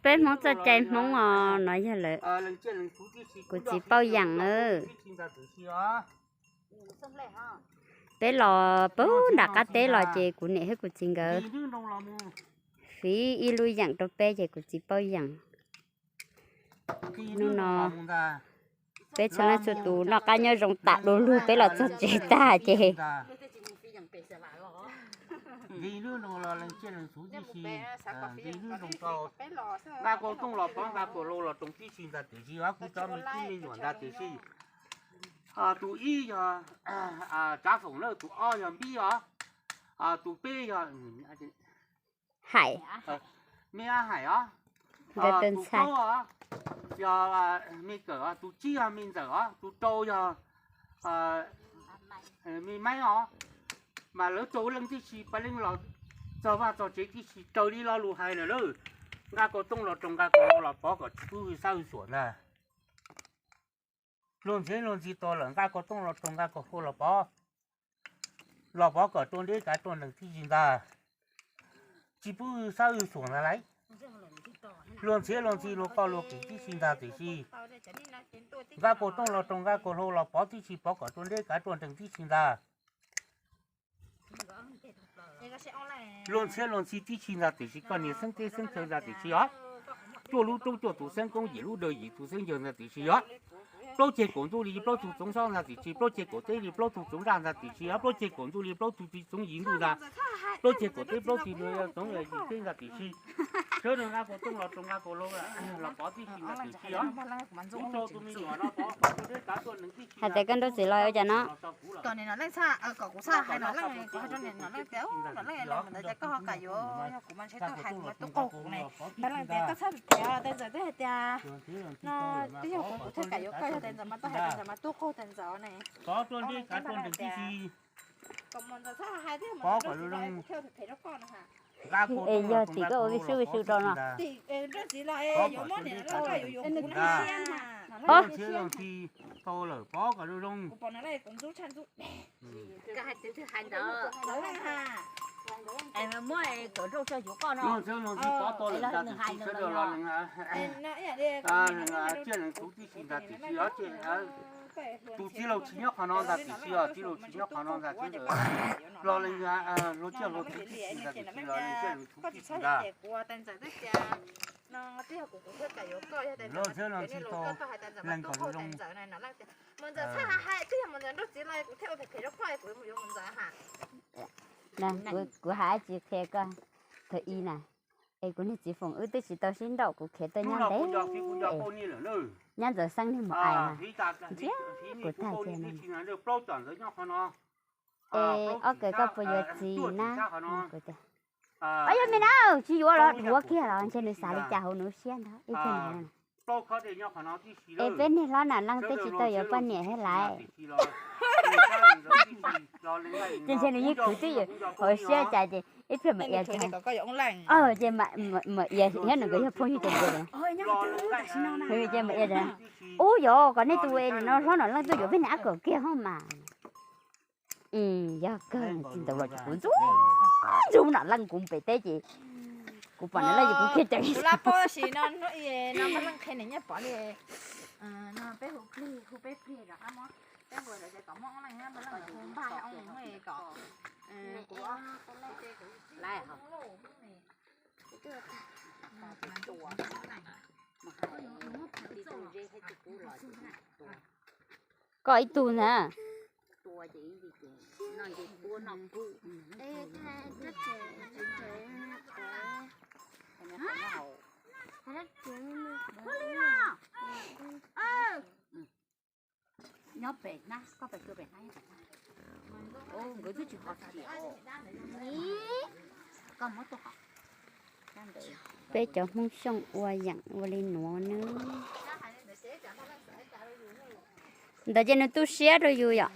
Peb Hmoob txoj cai Hmoob os, no yog lawm. Kuv txiv Pauj Yeem. Peb los pem nram qab teb los ces kuv niam thiab kuv txiv nkawd fiv ib lub yeem rau peb ces kuv txiv Pauj Yeem. Hnub no peb txhua leej txhua tus noj qab nyob zoo tas du lug, peb los txog tsev tag ces nqa kaus tooj los pov nqa kaus hlau los roos tib si ntag tiam sis, kuv cov me tub me nyuam ntag tiam sis. Tus ib yog Tsav Foom na, tus ob yog Npib os, tus peb yog Hais, me Ab Hais os, tus plaub os yog me Kawm os, tus tsib yog me Ntxawm os, tus rau yog me Maib os. Mas lawv rau leej tib si, pab leej los txog vaj txog tsev tib si raws li lo lus hais lawm lauj. Nqa kaus tooj los roos nqa kaus hlau los pov kom tsis pub hwj sab hwj xuam ntag. Luag ntxhi luag ntxhi tau lawm, nqa kaus tooj los roos nqa kaus hlau los pov, los pov kom rua deb kav rua nrees tib si ntag. Tsis pub hwj sab hwj xuam ntag lauj. Luag ntxhi luag ntxhi luag koj luag kev tib si ntag tiam sis, nqa kaus tooj los roos nqa kaus hlau los pov tib si, pov kom rua deb kav rua nrees tib si ntag. Luag ntxhi luag ntxhi tib si ntag tiam sis, koj niag xeeb teb xeeb chaw ntag tiam sis os. Cuaj lub roob cuaj tus xeeb koob, yim lub dawm yim tus xeeb yawg ntag tiam sis os. Plaub ceg kaum ntuj li plaub tug txoov xob ntag tiam sis, plaub ceg kaum teb li plaub tug txoov zaj ntag tiam sis os, plaub ceg kaum ntuj li plaub tug txiv txoov yim ntuj ntag. Plaub ceg kaum teb plaub tug txoov yim teb ntag tiam sis, sawv daws nqa kaus tooj los roos nqa kaus hlau los pov tib si ntag tiam sis os. Kuv rau tus me nyuam no pov kom rua deb kav rua nrees tib si ntag. Hais tias koj nrauj txiv los ua cas no? Kom niam Nom Leej txhaj, kom kuv txhaj hais Nom Leej, kuv hais rau niam Nom Leej tias, Nom Leej los mus ntawd ces koj ho kam yuav, yog kuv mas ntshe twb hais kuv mas twb qaug kuv ne. Nom Leej tias koj txhob them, Tais Ntxawm twb hais tias no, twb yog kuv, kuv thiaj kam yuav koj, yog Tais Ntxawm mas tau hais Tais Ntxawm mas twb qaug Tais Ntxawm ne. Pov rua deb kav rua nrees tib si. Es yog tim koj ua vij sub vij sw rau no. Pov kom rua deb kav rua nrees tib si ntag. Tau lawm pov kom zoo zoo. Luag ntxhi luag ntxhi pov tau lawm ntag tiam sis, sawv daws los lees tsiaj lees txhu tib si ntag tiam sis os. Tus txiv laus tsis nyob qhov no ntag tiam sis os, txiv laus tsis nyob qhov no ntag, sawv daws los lees hluas tsiaj hluas txhu tib si ntag tiam sis, los lees tsiaj lees txhu tib si ntag. Luag ntxhi luag ntxhi tau lees kom zoo zoo. Kuv hais tsis qhia koj, thaum ub na, es kuv niag txiv Foom wb twb tsis tau sib nrauj, kuv khiav tuaj nyob ntev, nyob Ntxawm Xeeb niag mus ais mas, ntsiab kuv tag kiag no. Es ob kawm koj puas yuav txiv na? Kuv tias, ob yog me na, tsis yuav los dhuav kiag los ntshe nws xav li cas hauv nws siab ntag ib tug no. Es peb niag hlob Nom Leej twb tsis tau yuav poj niam thiab lawm. Ces ntshe nws yeej khwv twb hauv siab cas ces ib pliag mam ia, ces mam ia thiab nws nkawd yog phooj ywg ces, ces mam ia, ub yog kom nej tus no hlob Nom Leej tuaj yuav peb niag ab kom kiag hos mas. Yog kawg tsis ntawd los ces kuv ntxub, ntxub Nom Leej kuv pem teb ces kuv pom Nom Leej ces kuv khiav ceev. Koj ib tug ntag. Nyob pem na, koj pem, pem na. Nkawd twb tsis qhov tiam. Koj muab tuaj. Peb cov Hmoob Xyooj ua yeem ua li nuav nawb. Ntawd ces nws tu siab rau yus yom.